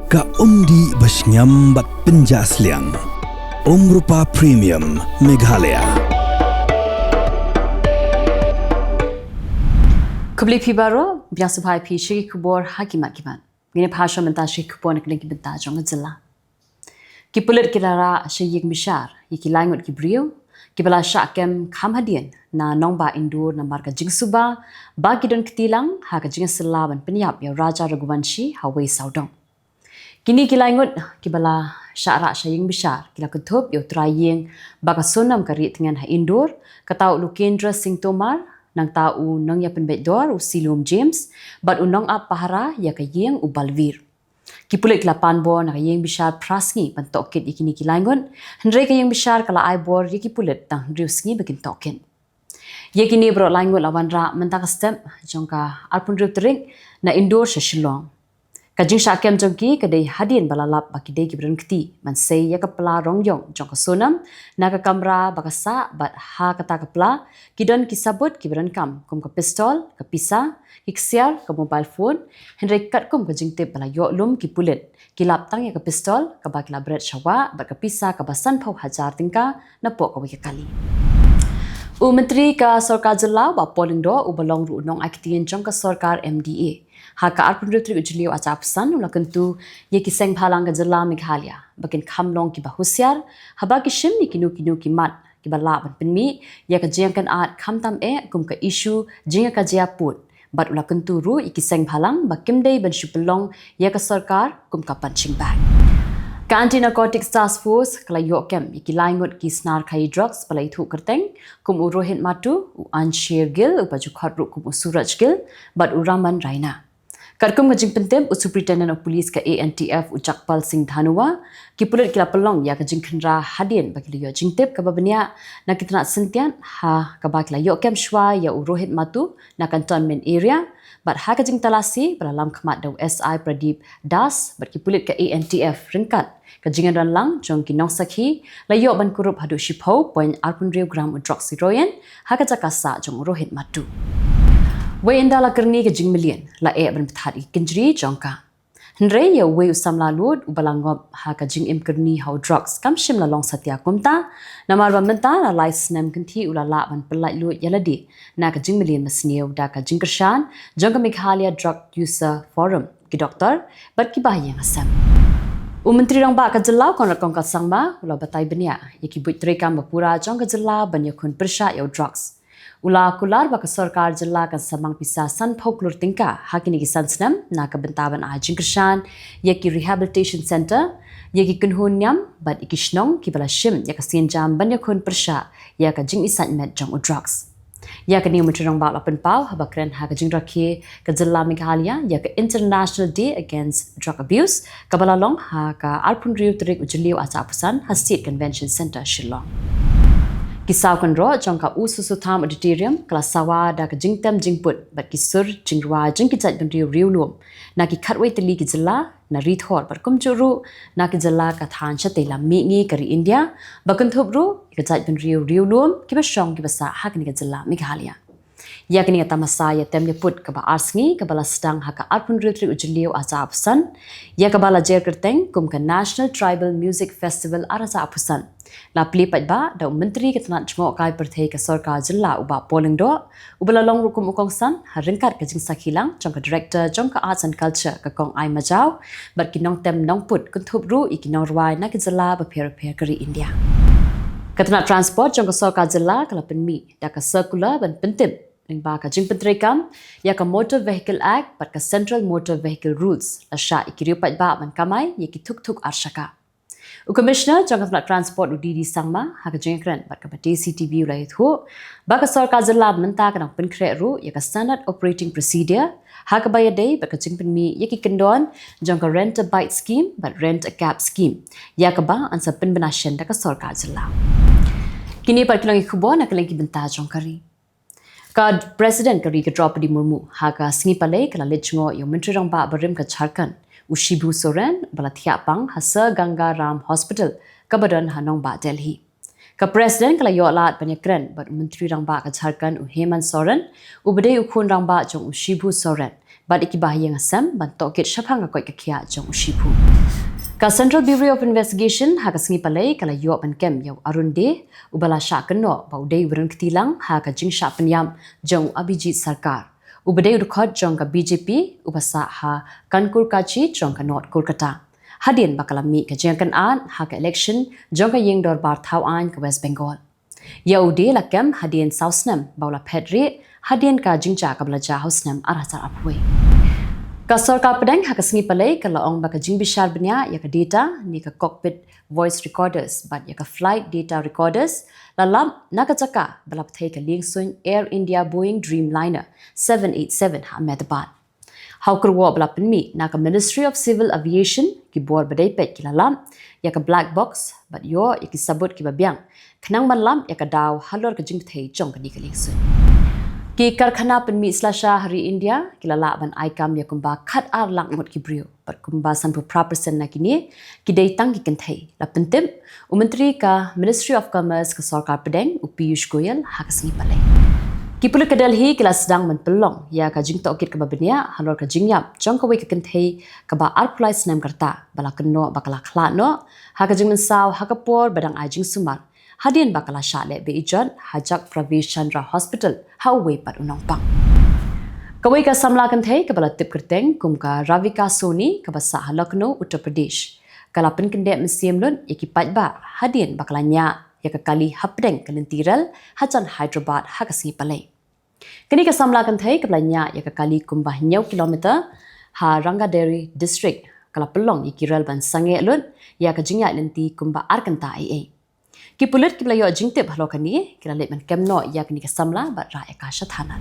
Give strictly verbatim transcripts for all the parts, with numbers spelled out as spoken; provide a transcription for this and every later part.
Ka umdih ba shngiam bad pynjah sliang. Umrupa Premium Meghalaya. Khublei phi baroh, biang sngewbha ïa phi sha ki khubor ha ki mat ki mat. Ngin ïa phai sha mynta sha ki khubor na ka liang ki bynta jong ka jylla. Ki pulit ki la rah sha ïing bishar ïa ki lai ngut ki briew kiba la shah kem kham hadien na nongbah Indore namar ka jingsuba ba ki don kti lang ha ka jingïasylla ban pynïap ïa u Raja Raghuvanshi ha wei sawdong. Kine ki lai ngut kiba la shah rah sha ïing bishar ki la kynthup ïa u trai ïing ba ka Sonam ka rieh tngen ha Indore, kata u Lokendra Singh Tomar, nangta u nongïapynbeit dor u Silum James bad u nongap pahara ïa ka ïing u Balvir. Ki pulit ki la pan bor na ka ïing bishar phra sngi ban tohkit ïa kine ki lai ngut, hynrei ka ïing bishar ka la ai bor ïa ki pulit tang hynriew sngi ba kin tohkit. Ïa kine baroh lai ngut la wanrah mynta ka step jong ka arphew hynriew tarik na Indore sha Shillong. Ka jingshah kem jong ki ka dei hadien ba la lap ba ki dei kiba don kti ban sei ïa ka pla rong ïong jong ka Sonam na ka kamra ba ka sah, bad ha kata ka pla ki don ki sabut kiba donkam kum ka pistol, ka pisa, ki ksiar, ka mobile phone, hynrei katkum ka jingtip ba la ïoh lum ki pulit, ki lap tang ïa ka pistol kaba ki la bret sha wah bad ka pisa kaba sanphew hajar tyngka napoh kawei ka kali. U Myntri ka Sorkar Jylla u Bah Paul Lyngdoh uba long ruh u nongai ktien jong ka sorkar M D A ha ka arphew hynriew tarik u Jylliew arhajar arphew san u la kyntu ïa ki seng bhalang ka jylla Meghalaya ba kin kham long kiba husiar haba ki shim ïa kino kino ki mat kiba lah ban pynmih ïa ka jingïakynad khamtam eh kum ka issue jingïakajia pud, bad u la kyntu ruh ïa ki seng bhalang ba kim dei ban shu pynlong ïa ka sorkar kum ka punching bag. Ka Anti Narcotics Task Force ka la ïoh kem ïa ki lai ngut ki snar khaii drugs ba la ithuh kyrteng kum u Rohit Mato, u Ansher Gill uba ju khot ruh kum u Suraj Gill, bad u Raman Raina. Katkum ka jingpyntip u Superintendent of Police ka A N T F u Jagpal Singh Dhanua, ki pulit ki la pynlong ïa ka jingkhynra hadien ba ki la ïoh jingtip kaba bniah na ki tnat syntiat ha kaba ki la ïoh kem shuwa ïa u Rohit Mato na Cantonment Area, bad ha ka jingtalasi ba la lam khmat da u S I Pradeep Das bad ki pulit ka A N T F ryngkat ka jingïadon lang jong ki nongsakhi, la ïoh ban kurup haduh shiphew point arphew hynriew gram u drugs heroin ha ka jaka sah jong u Rohit Mato. Wei ynda la kyrni ka jingmlien, la eh ban pynthat ïa ki kynjri jong ka. Hynrei ïa uwei u samla lud uba la ngop ha ka jingim kyrni ha u drugs kam shym la long satia kumta, namar ba mynta la lai snem kynthih u la lah ban pyllait luid ïa lade na ka jingmlien masniew da ka jingkyrshan jong ka Meghalaya Drug User Forum, ki doktor bad kiba ha ïing ha sem. U Myntri Rangbah ka jylla u Conrad Kongkal Sangma u la batai bniah ïa ki buit treikam ba pura jong ka jylla ban ïakhun pyrshah ïa u drugs. U la kular ba ka sorkar jylla kan samang pisa sanphew klur tyngka ha kine ki san snem na ka bynta ban ai jingkyrshan ïa ki rehabilitation centre, ïa ki kynhun niam bad ïa ki shnong kiba la shim ïa ka sienjam ban ïakhun pyrshah ïa ka jingisaitmet jong u drugs. Ïa kane u Myntri Rangbah u la pynpaw haba kren ha ka jingrakhe ka jylla Meghalaya ïa ka International Day Against Drug Abuse kaba la long ha ka arphew hynriew tarik u Jylliew arhajar arphew san ha State Convention Centre, Shillong. Ki saw kynroh jong ka U Soso Tham Auditorium ka la sawa da ka jingtem jingput bad ki sur jingrwai jong ki jaitbynriew riewlum na ki khatwei tylli ki jylla, na ri Thor bad kumjuh ruh na ki jylla ka thaiñ shatei lam mihngi ka ri India, ba kynthup ruh ïa ka jaitbynriew riewlum kiba shong kiba sah ha kane ka jylla Meghalaya. Ïa kane ka tamasa ïatem ïaput kaba ar sngi kaba la sdang ha ka arphew hynriew tarik u Jylliew arhajar arphew san, ïa kaba la jer kyrteng kum ka National Tribal Music Festival arhajar arphew san, la plie paidbah da u Myntri ka tnat jngohkai pyrthei ka sorkar jylla u Bah Paul Lyngdoh, uba la long ruh kum u kongsan ha ryngkat ka jingsakhi lang jong ka Director jong ka Arts and Culture ka Kong Ai Majaw bad ki nongtem nongput, kynthup ruh ïa ki nongrwai na ki jylla bapher bapher ka ri India. Ka tnat Transport jong ka sorkar jylla ka la pynmih da ka circular ban pyntip lyngba ka jingpyntreikam ïa ka Motor Vehicle Act bad ka Central Motor Vehicle Rules, la shah ïa ki riew paidbah ban kamai ïa ki thuk thuk ar shaka. U Commissioner jong ka tnat Transport u D D Sangma ha ka jingïakren bad ka Batesi T V u la ïathuh ba ka sorkar jylla mynta ka dang pynkhreh ruh ïa ka Standard Operating Procedure ha kaba ïadei bad ka jingpynmih ïa ki kyndon jong ka Rent a Bike Scheme bad Rent a Cab Scheme, ïa kaba yn sa pynbna shen da ka sorkar jylla. Kine pat ki long ki khubor na ka liang ki bynta jong ka ri. Ka President ka ri ka Droupadi Murmu ha ka sngi Palei ka la leit jngoh ïa u Myntri Rangbah barim ka Jharkhand u Shibu Soren, ba la thiah pang ha Sir Ganga Ram Hospital kaba don ha nongbah Delhi. Ka President ka la ïoh lad ban ïakren bad u Myntri Rangbah ka Jharkhand u Hemant Soren, uba dei u khun rangbah jong u Shibu Soren, bad ïa ki bahaïing hasem ban tohkit shaphang ka koit ka khiah jong u shiphew. Ka Central Bureau of Investigation ha ka sngi Palei ka la ïoh ban kem ïa u Arun Dey, uba la shah kynnoh ba u dei u riewktilang ha ka jingshah pynïap jong u Abhijit Sarkar, uba dei u dkhot jong ka B J P, uba sah ha Kankurkachi jong ka North Kolkata, hadien ba ka la mih ka jingkynad ha ka election jong ka ïing dorbar thaw aiñ ka West Bengal. Ïa u Dey la kem hadien saw snem ba u la phet rieh hadien ka jingjia kaba la jia ha u snem ar hajar arphew wei. Ka Sorkar Pdeng ha ka sngi Palei ka la ong ba ka jingbishar bniah ïa ka data ne ka cockpit voice recorders bad ïa ka flight data recorders la lap na ka jaka ba la pynthei ka liengsuiñ Air India Boeing Dreamliner seven eight seven ha Ahmedabad. Ha u kyrwoh ba la pynmih na ka Ministry of Civil Aviation, ki bor ba dei peit ki la lap ïa ka black box bad ïoh ïa ki sabut kiba biang khnang ban lap ïa ka daw halor ka jingpynthei jong kane ka liengsuiñ. Ki karkhana pynmih slasha ha ri India ki la lah ban ai kam ïa kumba khatar lak ngut ki briew bad kumba sanphew phra percent na kine ki dei tang ki kynthei, la pyntip u Myntri ka Ministry of Commerce ka Sorkar Pdeng, u Piyush Goyal, ha ka sngi Palei. Ki pulit ka Delhi ki la sdang ban pynlong ïa ka jingtohkit kaba bniah halor ka jingïap jong kawei ka kynthei kaba arphew lai snem ka rta ba la kynnoh ba ka la khlad noh ha ka jingmynsaw ha ka por ba dang ai jingsumar, hadien ba ka la shah leh beh ijot ha Jagpravesh Chandra Hospital ha uwei pat u nongpang. Kawei ka samla kynthei kaba la tip kyrteng kum ka Ravika Soni, kaba sah ha Lucknow, Uttar Pradesh, ka la pynkyndit mynsiem lut ïa ki paidbah hadien ba ka la ñiah ïa ka kali hapdeng ka lynti rel hajan Hyderabad ha ka sngi Palei. Kane ka samla kynthei kaba la ñiah ïa ka kali kumba hynñiew kilometer ha Rangaderi District ka la pynlong ïa ki rel ban sangeh lut ïa ka jingïaid lynti kumba ar kynta eiei. Ki pulit kiba la ïoh jingtip halor kane ki la leit ban kem noh ïa kane ka samla bad rah ïa ka sha thana.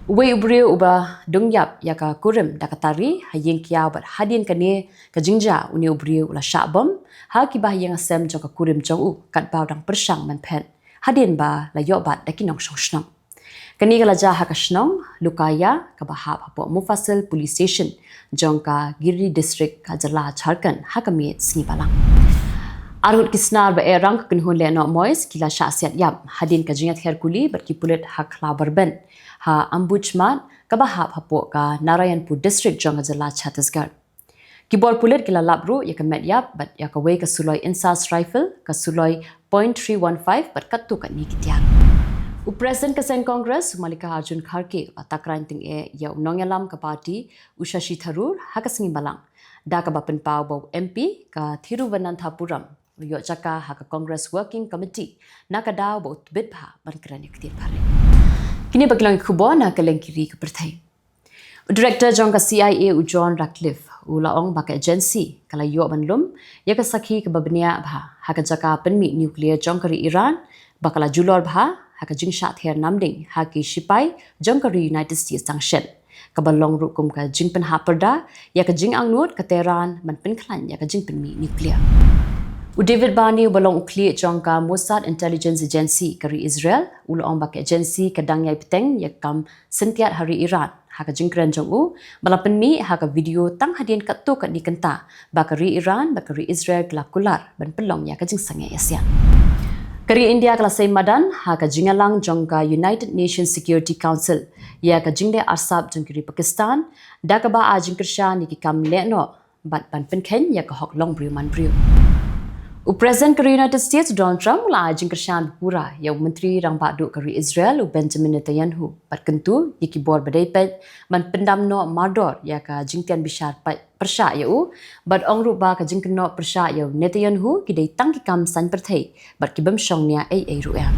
Uwei u briew uba dung ïap ïa ka kurim da ka tari ha ïing kiaw bad hadien kane ka jingjia une u briew u la shah bom ha ki bahaïing hasem jong ka kurim jong u katba u dang pyrshang ban phet hadien ba la ïoh bat da ki nongshong shnong. Kane ka la jia ha ka shnong Lukaya kaba hap hapoh Mufassal Police Station jong ka Giri District ka jylla Jharkhand ha ka miet sngi Balang. Arngut ki snar ba eh rang ka kynhun lehnoh Mois ki la shah siat ïap hadien ka jingïathiar kuli bad ki pulit ha Khlaw Barben ha Ambuj Mart kaba hap hapoh ka Narayanpur District jong ka jylla Chhattisgarh. Ki bor pulit ki la lap ruh ïa ka met ïap bad ïa kawei ka suloi Insas rifle, ka suloi point three one five bad katto katne ki tiar. U President ka seng Congress, u Mallikarjun Kharge, u la takra tyngeh ïa u nongïalam ka party, u Shashi Tharoor, ha ka sngi Balang da kaba pynpaw ba u M P ka Thiruvananthapuram u ïoh jaka ha ka Congress Working Committee na ka daw ba u tbit bha ban kren ïa ka ktien phareng. Kine ba ki long ki khubor na ka lyngkiri ka pyrthei. U Director jong ka C I A, u John Ratcliffe, u la ong ba ka agency ka la ïoh ban lum ïa ka sakhi kaba bniah bha ha ka jaka pynmih nuclear jong ka ri Iran ba ka la julor bha ha ka jingshah ther namding ha ki shipai jong ka ri United States tang shen, kaba long ruh kum ka jingpynhap pyrda ïa ka jingangnud ka Tehran ban pynkhlaiñ ïa ka jingpynmih nuclear. U David Barney, uba long u khlieh jong ka Mossad Intelligence Agency ka ri Israel, u la ong ba ka agency ka dang ïai bteng ïa ka kam syntiat ha ri Iran ha ka jingkren jong u ba la pynmih ha ka video tang hadien katto katne kynta ba ka ri Iran bad ka ri Israel ka la kular ban pynlong ïa ka jingsangeh ïasiat. Ka ri India ka la sei madan ha ka jingïalang jong ka United Nations Security Council ïa ka jingleh arsap jong ka ri Pakistan da kaba ai jingkyrshan ïa ki kam lehnoh bad ban pynkheiñ ïa ka hok longbriew manbriew. U President ka ri United States, Donald Trump, u la ai jingkyrshan ba pura ïa u Myntri Rangbah Duh ka ri Israel, u Benjamin Netanyahu, bad kyntu ïa ki bor ba dei peit ban pyndam noh mardor ïa ka jingtian bishar pyrshah ïa u, bad ong ruh ba ka jingkynnoh pyrshah ïa u Netanyahu ki dei tang ki kam saiñ pyrthei bad ki bym shong nia ei ei ruh ïa.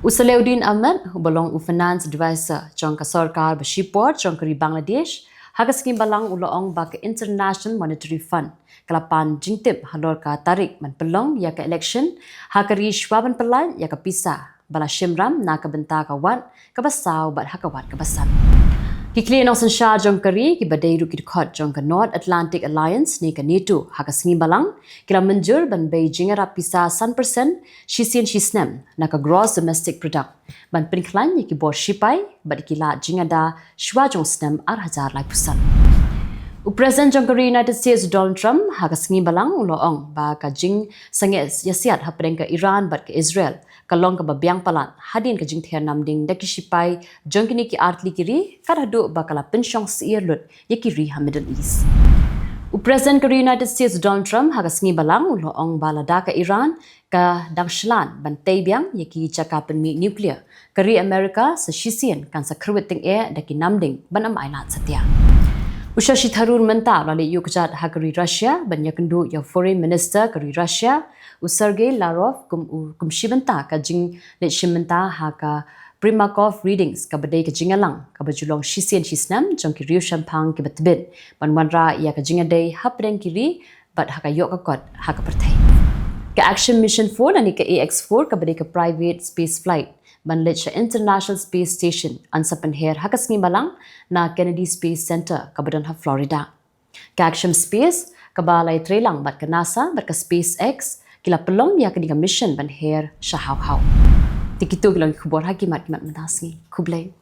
U Salahuddin Ahmed, uba long u Finance Advisor jong ka sorkar ba shipor jong ka ri Bangladesh, ha ka sngi Balang u la ong ba ka International Monetary Fund ka la pan jingtip halor ka tarik ban pynlong ïa ka election ha ka ri shwa ban pyllait ïa ka pisa ba la shim ram na ka bynta ka wad kaba saw bad ha ka wad kaba san. Ki khlieh nongsynshar jong ka ri kiba dei ruh ki dkhot jong ka North Atlantic Alliance ne ka NATO ha ka sngi Balang ki la mynjur ban bei jingïarap pisa san percent shisien shisnem na ka gross domestic product ban pynkhlaiñ ïa ki bor shipai bad ïa ki lad jingada shwa jong u snem ar hajar laiphew san. U President jong ka ri United States, Donald Trump, ha ka sngi Balang u la ong ba ka jingsangeh ïasiat hapdeng ka Iran bad ka Israel ka long kaba biang palat hadien ka jingther namding da ki shipai jong kine ki artylli ki ri, kat haduh ba ka la pynshong syiar lut ïa ki ri ha Middle East. U President ka ri United States Donald Trump ha ka sngi balang u la ong ba lada ka Iran ka dang shlad ban tei biang ïa ki jaka pynmih nuclear, ka ri America sa shisien kan sa kyrwit tyngeh da ki namding ban ym ailad satia. U Shashi Tharoor mynta u la leit ïuh kjat ha ka ri Russia ban ïakynduh ïa u Foreign Minister ka ri Russia, u Sergei Lavrov, kum u, kum shi bynta ka jingleit shim bynta ha ka Primakov Readings, kaba dei ka jingïalang kaba ju long shisien shisnem jong ki riewshemphang kiba tbit ban wanrah ïa ka jingïadei hapdeng ki ri bad ha ka ïoh ka kot ha ka pyrthei. Ka Axiom Mission four lane ka A X four, kaba dei ka private space flight ban leit sha International Space Station, yn sa pynher ha ka sngi balang na Kennedy Space Center kaba don ha Florida. Ka Axiom Space, kaba la ïatreilang bad ka NASA bad ka SpaceX, ki la pynlong ïa kane ka mission ban her sha Hauhau. Te kito ki long ki khubor ha ki mat ki mat mynta sngi. Khublei.